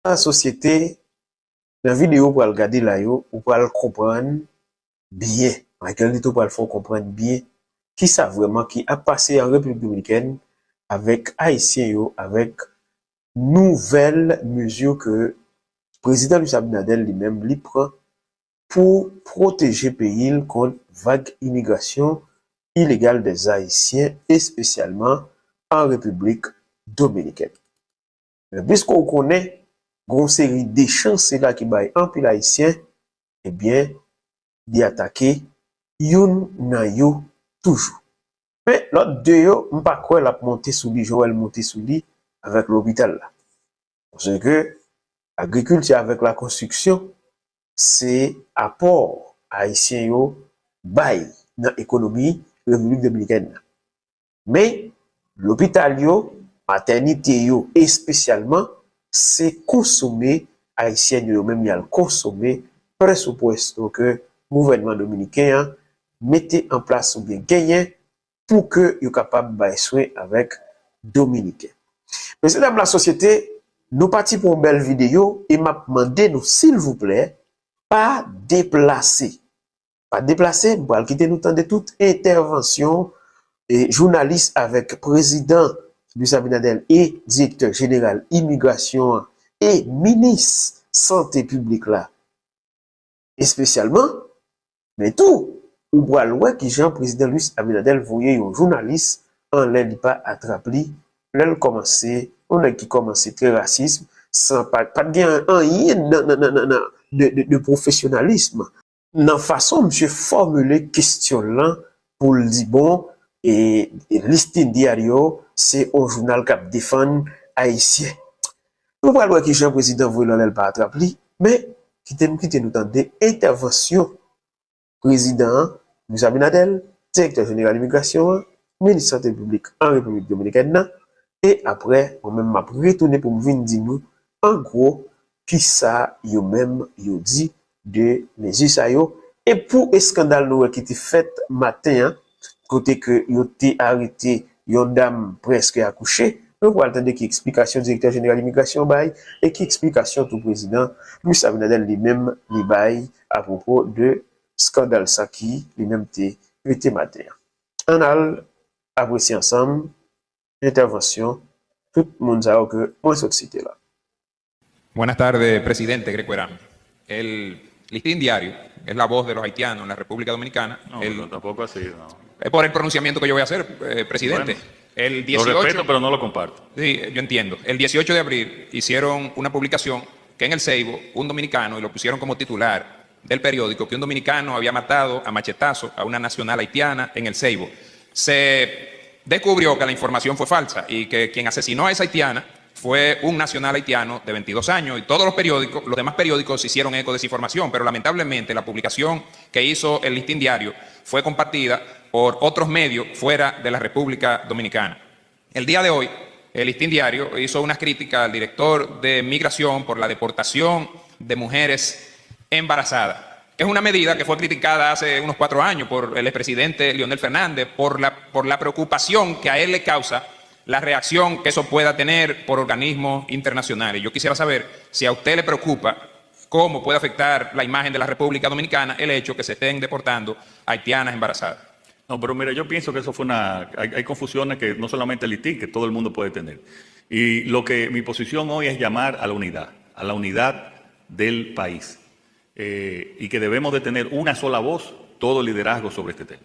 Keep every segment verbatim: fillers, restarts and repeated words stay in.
Sosyete, nan videyo w pral gade la yo, ou pral konprann byen. Michael Nito pral fè w konprann byen kisa vrèman ki ap pase an Repiblik Dominikèn avèk Ayisyen yo, avèk nouvèl mezi ke Prezidan Luis Abinader li menm li pran pou pwoteje peyi l kont vag imigrasyon ilegal dè Ayisyen, espesyalman an Repiblik Dominikèn. Men piske w konnen, gen yon seri de chan sila ki bay anpil Ayisyen, ebyen, li atake youn nan yo toujou. Men lòt de yo, m pa kwè l ap monte sou li jan w wè l monte sou li avèk lopital la. Paske agrikilti avèk lakonstriksyon, se apò Ayisyen yo bay nan ekonomi Repiblik Dominikèn nan. Men, lopital yo, matènite yo espesyalman, se konsome Ayisyèn yo, yo menm y al konsome, prèske prèske ke gouvènman dominiken an mete an plas oubyen genyen pou ke yo kapab bay swen avèk Dominiken. Mesye dam lasosyete, nou pati pou yon bèl videyo e m ap mande nou, silvouplè, pa deplase. Pa deplase, m pral kite nou tande tout entèvansyon e jounalis avèk prezidan Luis Abinader e direktè jeneral imigrasyon an e minis sante piblik la espesyalman, men tou, ou pral wè kijan prezidan Luis Abinader voye yon jounalis anlè li pa atrap li, lè l kòmanse, yon nèg ki kòmanse trè rasis, san pa, pa t gen anyen nan, nan, nan, nan, nan, de, de, de pwofesyonalism. Nan fason misye fòmile kesyon l lan pou l di, bon, e, e Listín Diario se yon jounal k ap defann Ayisyen. Nou pral wè kijan prezidan voye l anlè l pa atrap li, men kite m kite nou tande entèvansyon prezidan an, Luis Abinader, direktè jeneral imigrasyon an, minis sante piblik an Repiblik Dominikèn nan, e apre, mwen menm m ap retounen pou m vin di nou, an gwo, kisa yo menm yo di de mezi sa yo, e pou eskandal nou wè ki te fèt maten an, kote ke yo te arete yon dam prèske akouche, nou pral tande ki eksplikasyon direktè jeneral imigrasyon bay, e ki eksplikasyon tou prezidan Luis Abinader li menm li bay apwopo de eskandal sa ki li menm te pete maten an. Ann al apresye ansanm entèvansyon tout moun sa yo ke mwen sot site la. Buenas tardes, presidente Greco Herán. El Listín Diario es la voz de los haitianos en la República Dominicana. No, El- pero tampoco así. No. Es por el pronunciamiento que yo voy a hacer, eh, presidente. Bueno, El lo dieciocho, respeto, pero no lo comparto. Sí, yo entiendo. El dieciocho de abril hicieron una publicación que en el Ceibo, un dominicano, y lo pusieron como titular del periódico, que un dominicano había matado a machetazo a una nacional haitiana en el Ceibo. Se descubrió que la información fue falsa y que quien asesinó a esa haitiana fue un nacional haitiano de veintidós años y todos los periódicos, los demás periódicos hicieron eco de esa información, pero lamentablemente la publicación que hizo el Listín Diario fue compartida por otros medios fuera de la República Dominicana. El día de hoy, el Listín Diario hizo una crítica al director de Migración por la deportación de mujeres embarazadas. Es una medida que fue criticada hace unos cuatro años por el expresidente Leonel Fernández por la, por la preocupación que a él le causa la reacción que eso pueda tener por organismos internacionales. Yo quisiera saber si a usted le preocupa cómo puede afectar la imagen de la República Dominicana el hecho que se estén deportando haitianas embarazadas. No, pero mira, yo pienso que eso fue una... Hay, hay confusiones que no solamente el Listín, que todo el mundo puede tener. Y lo que mi posición hoy es llamar a la unidad, a la unidad del país. Eh, y que debemos de tener una sola voz, todo liderazgo sobre este tema.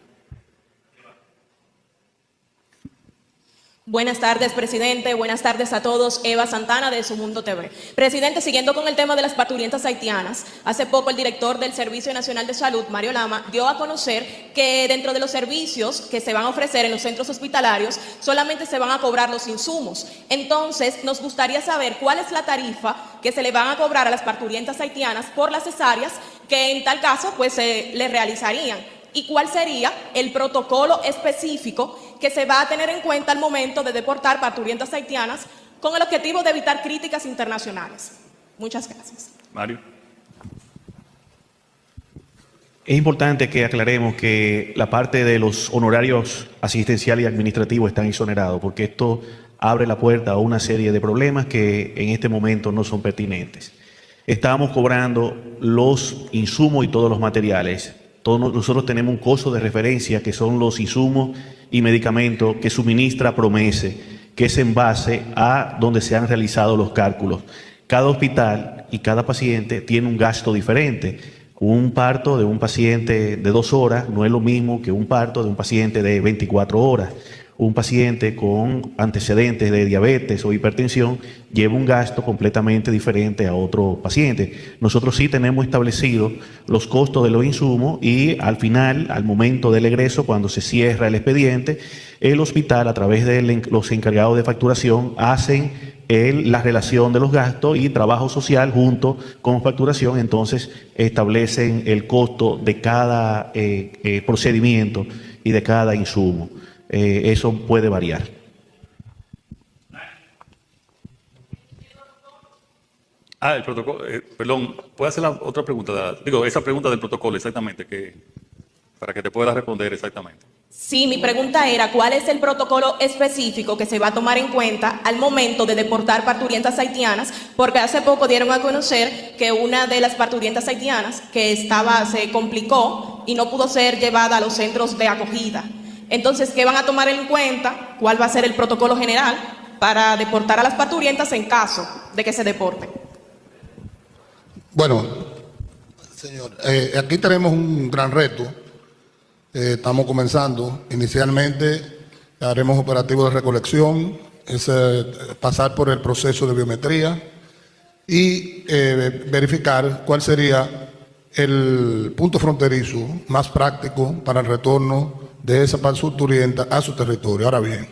Buenas tardes, presidente. Buenas tardes a todos. Eva Santana de Su Mundo T V. Presidente, siguiendo con el tema de las parturientas haitianas, hace poco el director del Servicio Nacional de Salud, Mario Lama, dio a conocer que dentro de los servicios que se van a ofrecer en los centros hospitalarios solamente se van a cobrar los insumos. Entonces, nos gustaría saber cuál es la tarifa que se le van a cobrar a las parturientas haitianas por las cesáreas que en tal caso pues se le realizarían. ¿Y cuál sería el protocolo específico que se va a tener en cuenta al momento de deportar parturientas haitianas con el objetivo de evitar críticas internacionales? Muchas gracias. Mario. Es importante que aclaremos que la parte de los honorarios asistenciales y administrativos están exonerados, porque esto abre la puerta a una serie de problemas que en este momento no son pertinentes. Estamos cobrando los insumos y todos los materiales. Todos no- nosotros tenemos un costo de referencia que son los insumos y medicamentos que suministra Promese, que es en base a donde se han realizado los cálculos. Cada hospital y cada paciente tiene un gasto diferente. Un parto de un paciente de dos horas no es lo mismo que un parto de un paciente de veinticuatro horas. Un paciente con antecedentes de diabetes o hipertensión lleva un gasto completamente diferente a otro paciente. Nosotros sí tenemos establecido los costos de los insumos y al final, al momento del egreso, cuando se cierra el expediente, el hospital, a través de los encargados de facturación, hacen el- la relación de los gastos y trabajo social junto con facturación, entonces establecen el costo de cada eh, eh, procedimiento y de cada insumo. Eh, eso puede variar. Ah, el protocolo, eh, perdón, puede hacer la otra pregunta, digo, esa pregunta del protocolo exactamente, que para que te pueda responder exactamente. Sí, mi pregunta era, ¿cuál es el protocolo específico que se va a tomar en cuenta al momento de deportar parturientas haitianas? Porque hace poco dieron a conocer que una de las parturientas haitianas que estaba se complicó y no pudo ser llevada a los centros de acogida. Entonces, ¿qué van a tomar en cuenta? ¿Cuál va a ser el protocolo general para deportar a las parturientas en caso de que se deporten? Bueno, señor, eh, aquí tenemos un gran reto. Eh, estamos comenzando. Inicialmente haremos operativos de recolección, es, eh, pasar por el proceso de biometría y eh, verificar cuál sería el punto fronterizo más práctico para el retorno de esa parturienta a su territorio. Ahora bien,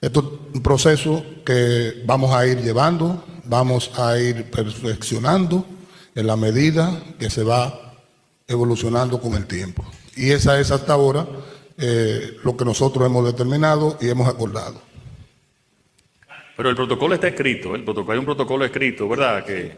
esto es un proceso que vamos a ir llevando, vamos a ir perfeccionando en la medida que se va evolucionando con el tiempo. Y esa es hasta ahora eh, lo que nosotros hemos determinado y hemos acordado. Pero el protocolo está escrito, el protocolo, hay un protocolo escrito, ¿verdad? Que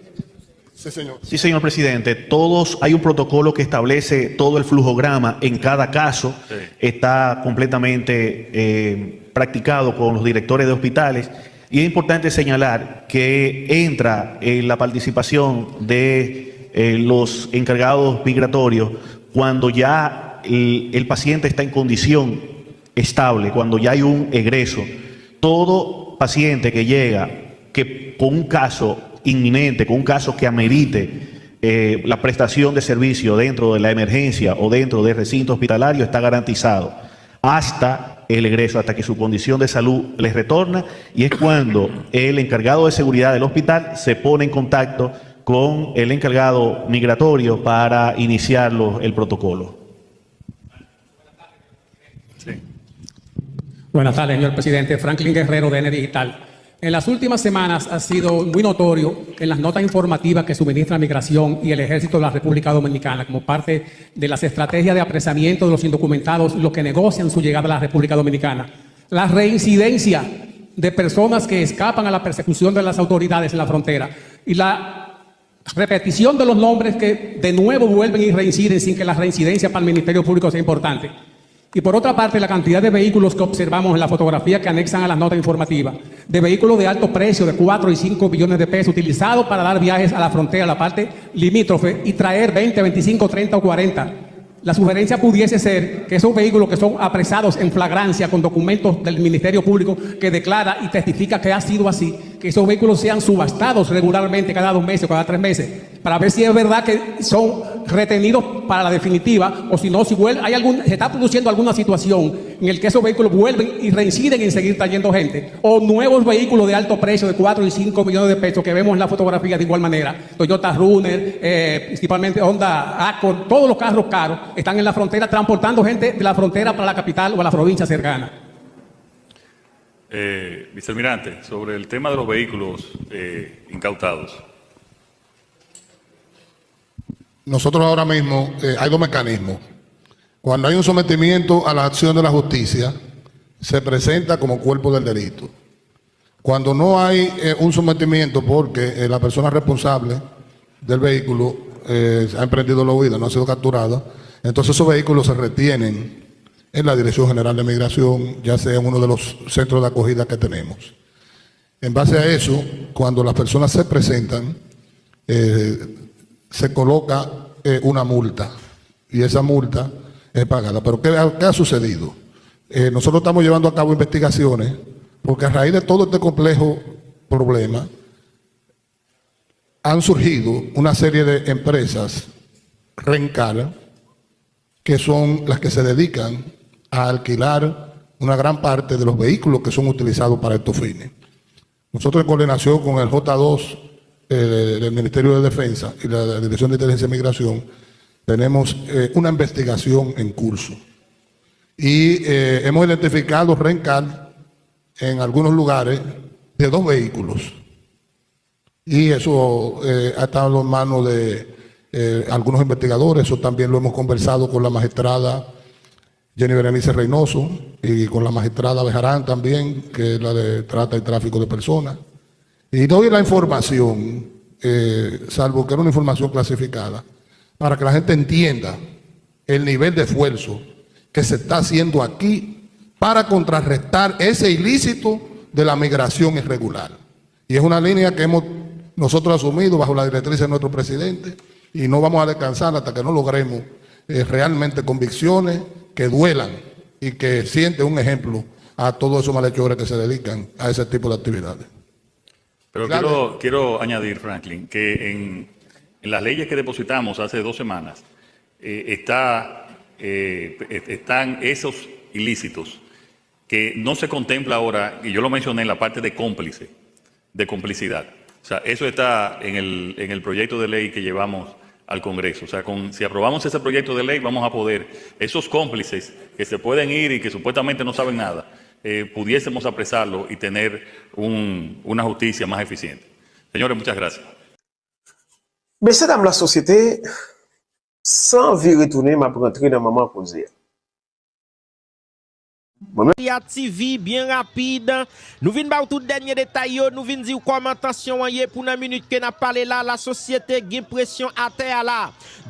Sí, señor. Sí, señor presidente. Todos, hay un protocolo que establece todo el flujograma en cada caso. Sí. Está completamente eh, practicado con los directores de hospitales. Y es importante señalar que entra en la participación de eh, los encargados migratorios cuando ya el, el paciente está en condición estable, cuando ya hay un egreso. Todo paciente que llega que con un caso inminente, con un caso que amerite eh, la prestación de servicio dentro de la emergencia o dentro del recinto hospitalario, está garantizado hasta el egreso, hasta que su condición de salud les retorna, y es cuando el encargado de seguridad del hospital se pone en contacto con el encargado migratorio para iniciar los- el protocolo. Sí. Buenas tardes, señor presidente. Franklin Guerrero, D N Digital. En las últimas semanas ha sido muy notorio en las notas informativas que suministra Migración y el Ejército de la República Dominicana como parte de las estrategias de apresamiento de los indocumentados, los que negocian su llegada a la República Dominicana, la reincidencia de personas que escapan a la persecución de las autoridades en la frontera y la repetición de los nombres que de nuevo vuelven y reinciden sin que la reincidencia para el Ministerio Público sea importante. Y por otra parte, la cantidad de vehículos que observamos en la fotografía que anexan a las notas informativas, de vehículos de alto precio de cuatro y cinco millones de pesos utilizados para dar viajes a la frontera, a la parte limítrofe, y traer veinte, veinticinco, treinta o cuarenta. La sugerencia pudiese ser que esos vehículos que son apresados en flagrancia con documentos del Ministerio Público que declara y testifica que ha sido así, que esos vehículos sean subastados regularmente cada dos meses, cada tres meses, para ver si es verdad que son retenidos para la definitiva o si no, si vuel- hay algún, se está produciendo alguna situación en el que esos vehículos vuelven y reinciden en seguir trayendo gente, o nuevos vehículos de alto precio de cuatro y cinco millones de pesos que vemos en la fotografía de igual manera, Toyota Runner, eh, principalmente Honda Accord, todos los carros caros están en la frontera transportando gente de la frontera para la capital o a la provincia cercana. Eh, vicealmirante, sobre el tema de los vehículos eh, incautados. Nosotros ahora mismo eh, hay dos mecanismos. Cuando hay un sometimiento a la acción de la justicia, se presenta como cuerpo del delito. Cuando no hay eh, un sometimiento porque eh, la persona responsable del vehículo eh, ha emprendido la huida, no ha sido capturada, entonces esos vehículos se retienen en la Dirección General de Migración, ya sea en uno de los centros de acogida que tenemos. En base a eso, cuando las personas se presentan, eh, se coloca, eh, una multa y esa multa es pagada. Pero ¿qué ha, qué ha sucedido? Eh, nosotros estamos llevando a cabo investigaciones porque a raíz de todo este complejo problema han surgido una serie de empresas, Rencar, que son las que se dedican a alquilar una gran parte de los vehículos que son utilizados para estos fines. Nosotros en coordinación con el J dos, eh, del Ministerio de Defensa y la Dirección de Inteligencia y Migración, tenemos, eh, una investigación en curso. Y, eh, hemos identificado Rencar en algunos lugares de dos vehículos. Y eso, eh, ha estado en manos de, eh, algunos investigadores. Eso también lo hemos conversado con la magistrada Jenny Berenice Reynoso y con la magistrada Bejarán también, que es la de trata y tráfico de personas. Y doy la información, eh, salvo que era una información clasificada, para que la gente entienda el nivel de esfuerzo que se está haciendo aquí para contrarrestar ese ilícito de la migración irregular. Y es una línea que hemos nosotros asumido bajo la directriz de nuestro presidente y no vamos a descansar hasta que no logremos, eh, realmente convicciones que duelan y que sienten un ejemplo a todos esos malhechores que se dedican a ese tipo de actividades. Pero quiero, quiero añadir, Franklin, que en, en las leyes que depositamos hace dos semanas, eh, está, eh, est- están esos ilícitos que no se contempla ahora, y yo lo mencioné en la parte de cómplice, de complicidad. O sea, eso está en el, en el proyecto de ley que llevamos al Congreso. O sea, con, si aprobamos ese proyecto de ley, vamos a poder, esos cómplices que se pueden ir y que supuestamente no saben nada, eh, pudiésemos apresarlo y tener un, una justicia más eficiente. Señores, muchas gracias. Mesye dam lasosyete, san vire tounen, m ap rantre nan manman koze a. T V, byen rapid. Nou vin ba w tout dènye detay yo, nou vin di w kòman tansyon an ye pou nan minit ke n ap pale la, lasosyete gen presyon atè a la.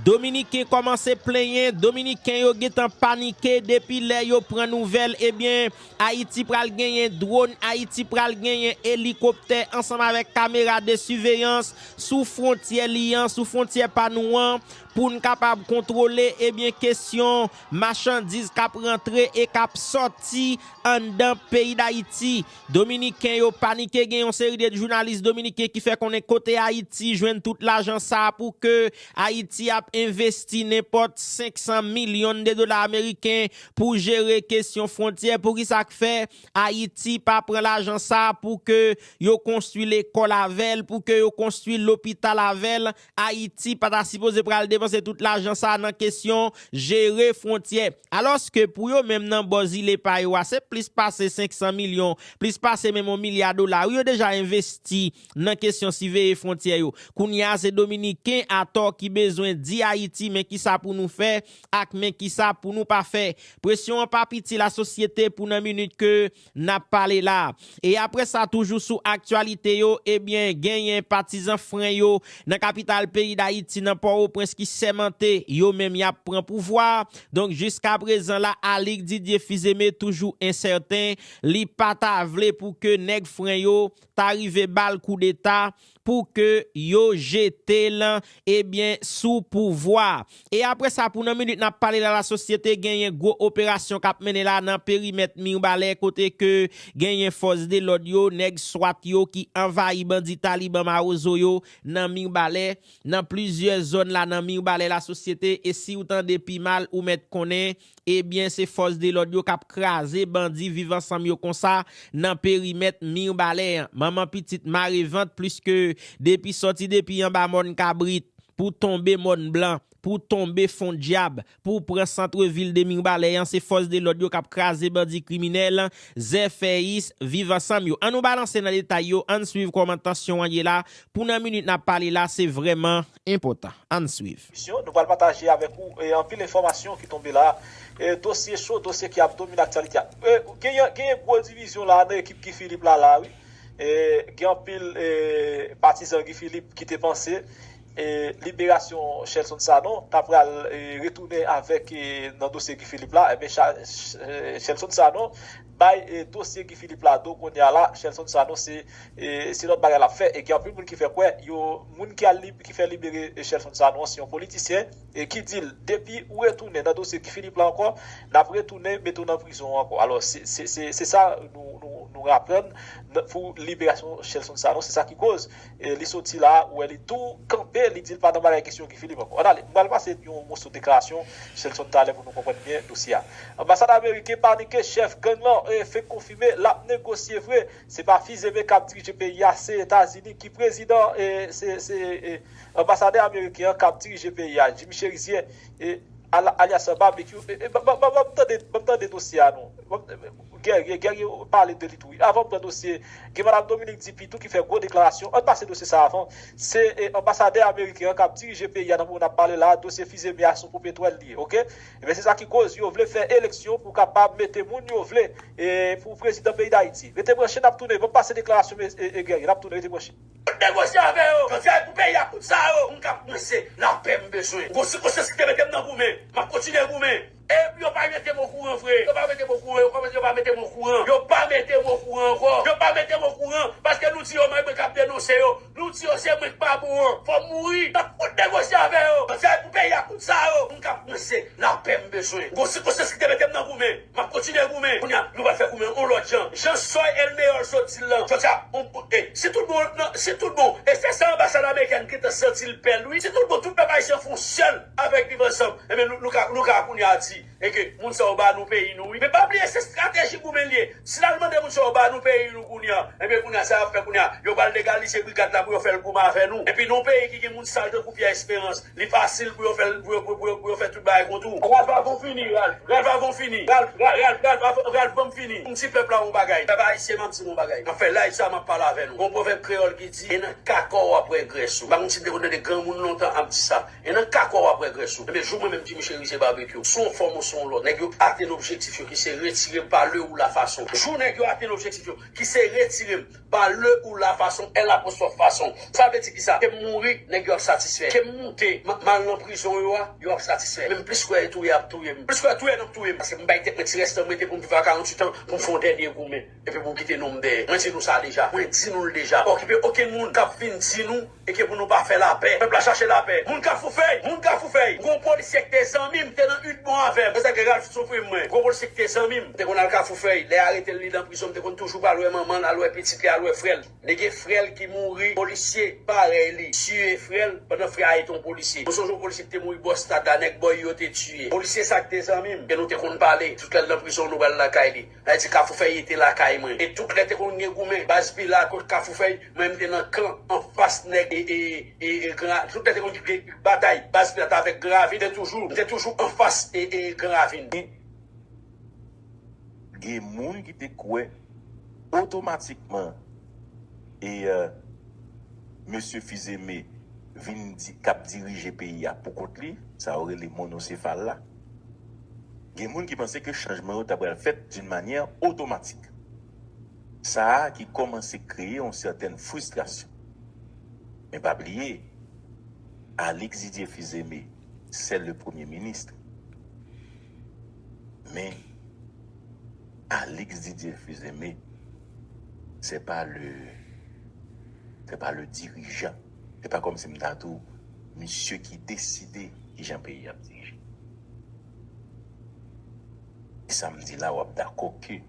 Dominiken kòmanse plenyen, Dominiken yo gentan panike depi lè yo pran nouvèl, ebyen, Ayiti pral genyen dwòn, Ayiti pral genyen elikoptè ansanm avèk kamera de siveyans sou fwontyè li an, sou fwontyè pa nou an, pou n kapab kontwole, ebyen, kesyon machandiz k ap rantre e k ap sòti anndan peyi Dayiti. Dominiken yo panike, gen yon seri de jounalis dominiken ki fè konnen kote Ayiti jwenn tout lajan sa a pou ke Ayiti ap envesti nenpòt senk san milyon de dola ameriken pou jere kesyon fwontyè. Poukisa k fè Ayiti pa pran lajan sa a pou ke yo konstwi lekòl avè l, pou ke yo konstwi lopital avè l? Ayiti pa ta sipoze pral depanse tout lajan sa a nan kesyon jere fwontyè. Alòske pou yo menm nan bò zile pa yo a, se plis pase senk san milyon, plis pase menm yon milya dola, wi, yo deja envesti nan kesyon siveye fwontyè yo. Kounye a, se Dominiken atò ki bezwen di Ayiti men kisa pou nou fè ak men kisa pou nou pa fè. Presyon an pa piti lasosyete pou nan minit ke n ap pale la. E apre sa, toujou sou aktyalite yo, ebyen, genyen patizan Fren yo nan kapital peyi Dayiti, nan Pòtoprens, ki sèmante yo menm y ap pran pouvwa. Donk, jiskaprezan la, Alix Didier Fils-Aimé toujou ensèten. Li pa ta vle pou ke nèg Fren yo ta rive ba l koudeta pou ke yo jete l, ebyen, sou pouvwa. E apre sa, pou nan minit n ap pale la, lasosyete genyen gwo operasyon k ap mennen la nan perimèt Mibalè, kote ke genyen fòs de lòd yo, nèg swat yo ki anvayi bandi Taliban Mawozo yo nan Mibalè, nan plizyè zòn la nan Mibalè, lasosyete. E si w tande pi mal, ou mèt konnen, ebyen, se fòs de lòd yo k ap kraze bandi Viv Ansanm yo konsa nan perimèt Mibalè an. Manman pitit mare vant, pliske depi sòti depi anba Mòn Kabrit pou tonbe Mòn Blan, pou tonbe Fon Dyab, pou pran santrevil de Mibalè an, se fòs de lòd yo k ap kraze bandi kriminèl, zèfèyis Viv Ansanm yo. Ann nou balanse nan detay yo, ann swiv kòman tansyon an ye la. Pou nan minit n ap pale la, se vrèman enpòtan. Ann swiv. Misyon, nou pral pataje avèk ou, e, anpil enfòmasyon ki tonbe la. E, dosye cho, dosye ki ap domine aktyalite a. E, genyen, genyen gwo divizyon la nan ekip Guy Philippe la, la, wi. E, gen anpil, e, patizan Guy Philippe ki te panse e, liberasyon Shelson Sanon, ta pral, e, retounen avèk, e, nan dosye Guy Philippe la, enben, Cha- Ch- e, Shelson Sanon bay, e, dosye Guy Philippe la do kounye a la. Shelson Sanon se, e, se lòt bagay l ap fè. E gen anpil moun ki fè kwè, yo, moun ki al lib- ki fè libere, e, Shelson Sanon, se yon politisyen, e ki di l, depi ou retounen nan dosye Guy Philippe la ankò, n ap retounen mete w nan prizon ankò. Alò, se, se, se, se sa nou, nou, nou aprann nan- pou liberasyon Shelson Sanon, se sa ki koz, e, li soti la, ou wè li tou kanpe, li di l pa nan bagay kesyon Guy Philippe ankò. Ann ale, m pral pase yon moso deklarasyon Shelson talè pou nou konprann byen dosye a. Anbasad ameriken panike, chèf gang lan, e, fenk konfime l ap negosye vre. Se pa Fils-Aimé k ap dirije peyi a, se Etazini ki prezidan, e, se, se, e, anbasadè ameriken an k ap dirije peyi a, Jimmy Chérizier, e, ala- alyas Barbecue. E, e, ban- ban- ban- ban m tande, ban m tande dosye a non. Ban m- Guerrier, Guerrier pale de li tou wi. Avan m pran dosye, gen madanm Dominique Dupuy tou ki fè gwo deklarasyon. Ann pase dosye sa avan. Se, e, anbasadè ameriken an k ap dirije peyi a nan moman n ap pale la, dosye Fils-Aimé a se yon popetwèl li ye, oke? Ebyen, se sa ki koz yo vle fè eleksyon pou kapab mete moun yo vle, e, pou prezidan peyi Dayiti. Rete branche, n ap tounen. Ban m pase deklarasyon, e, e, Guerrier, n ap tounen, rete branche. Negosye avè yo. Jodi a, pou peyi a kout sa yo, moun k ap mwen se lapè m bezwen. Gwo sikonstans ki te mete m nan goumen, m ap kontinye goumen. E yo pa mete m okouran vre. Yo pa mete m okouran, yo kòmanse yo pa mete m okouran. Yo pa mete m okouran ankò. Yo pa mete m okouran, paske nou di yo mwen k ap denonse yo. Nou di yo se mwen k pa bon an. Fò m mouri. M ap fout negosye avè yo. Jodi a, pou peyi a kout sa yo, moun k ap mwen se lapè m bezwen. Gwo sikonstans ki te mete m nan goumen. M ap kontinye goumen. Kounye a, nou pral fè goumen yon lòt jan. Jan Soy Elmeyòl sot di l lan. Jodi a, on, on, e, si tout bon, non, si tout bon, e se sa anbasad amerikèn gentan santi l pè l wi. Si tout bon, tout pèp ayisyen fè yon sèl avèk Viv Ansanm, enben, nou, nou ka, nou ka kounye a di, e ke moun sa yo ba nou peyi nou wi. Men pa bliye, se estrateji goumen l ye. Si n al mande moun sa yo ba nou peyi nou kounye a, enben, kounye a, sa y ap fè kounye a, yo pral legalize brigad la pou yo fè l goumen avè nou. Epi nan yon peyi ki gen moun sal tankou Pierre Espérance, li fasil pou yo fè, pou yo, pou, pou, pou yo fè tout bagay kont ou. Ralph, avan w fini, Ralph, Ralph, avan w fini, Ralph, Ralph, Ralph, Ralph, avan, Ralph, ban m fini. M di pèp la yon bagay. Pèp ayisyen, m ap di nou yon bagay. M ap fè live sa, m ap pale avè nou. Gon pwovèb kreyòl ki di, e nan kaka w ap wè grès ou. M pa konn si m te konn tande granmoun lontan ap di sa. E nan kaka w ap wè grès ou. Enben, jou mwen menm, Jimmy Chérizier Barbecue, sou yon fòm ou sou yon lòt, nèg yo atenn objektif yo ki se retire m pa le ou la fason. Jou nèg yo atenn objektif yo ki se retire m pa le ou la fason, L apostwòf fason. Sa vle di kisa? Ke m mouri, nèg yo ap satisfè. Ke m moute, m, m al nan prizon yo a, yo ap satisfè. Men m plis kwè touye ap touye m. Plis kwè touye n ap touye m. Paske m bay tèt mwen ti rès tan m rete pou m viv a karanntuit an, pou m fè yon dènye goumen. Epi pou m kite non m dèyè. Mwen di nou sa deja. Mwen di nou l deja. Pa okipe okenn moun k ap vin di nou e ke pou nou pa fè lapè. Pèp la chache lapè. Moun Kafou Fèy, moun Kafou Fèy. Gon polisye ki te zanmi m, te nan UDMON avè m. Se sa k fè Ralph soufri m mwen. Gon polisye ki te zanmi m, te konn al Kafou Fèy. Lè arete l, li nan prizon, m te konn toujou pral wè manman l, al wè pitit li, al wè frè l. Lè gen frè l ki mouri, polisye parèy li tiye frè l pandan frè a te yon polisye. Nou sonje yon polisye ki te mouri bò stad la, nèg bòy yo te tiye. Polisye sa k te zanmi m, ke nou te konn pale, tout lè l nan prizon, nou pral lakay li. Sa vle di Kafou Fèy te lakay mwen. E tout lè te konn gen goumen, baz Pilat kot Kafou Fèy, mwen m te nan kan anfas nèg e, e, e, e Gran, tout lè te konn gen batay, baz Pilat avèk Gran Ravin, te toujou, m te toujou anfas e, e Gran Ravin. Gen moun ki te kwè otomatikman e, e, mesye Fils-Aimé vin di, k ap dirije peyi a pou kont li, sa yo rele monosefal la. Gen moun ki panse ke chanjman yo ta pral fèt d'une manière automatique. Sa a ki kòmanse kreye yon sètèn fristrasyon. Men pa bliye, Alix Didier Fils-Aimé, c'est le Premier ministre. Men, Alix Didier Fils-Aimé, c'est pas le, c'est pas le dirigeant. Se pa kòmsi m ta di w, misye ki deside kijan peyi a ap dirije. E sa m di la, w ap dakò ke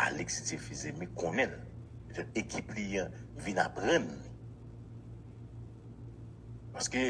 Alix Didier Fils-Aimé konnen l. Petèt ekip li an vin aprann li. Paske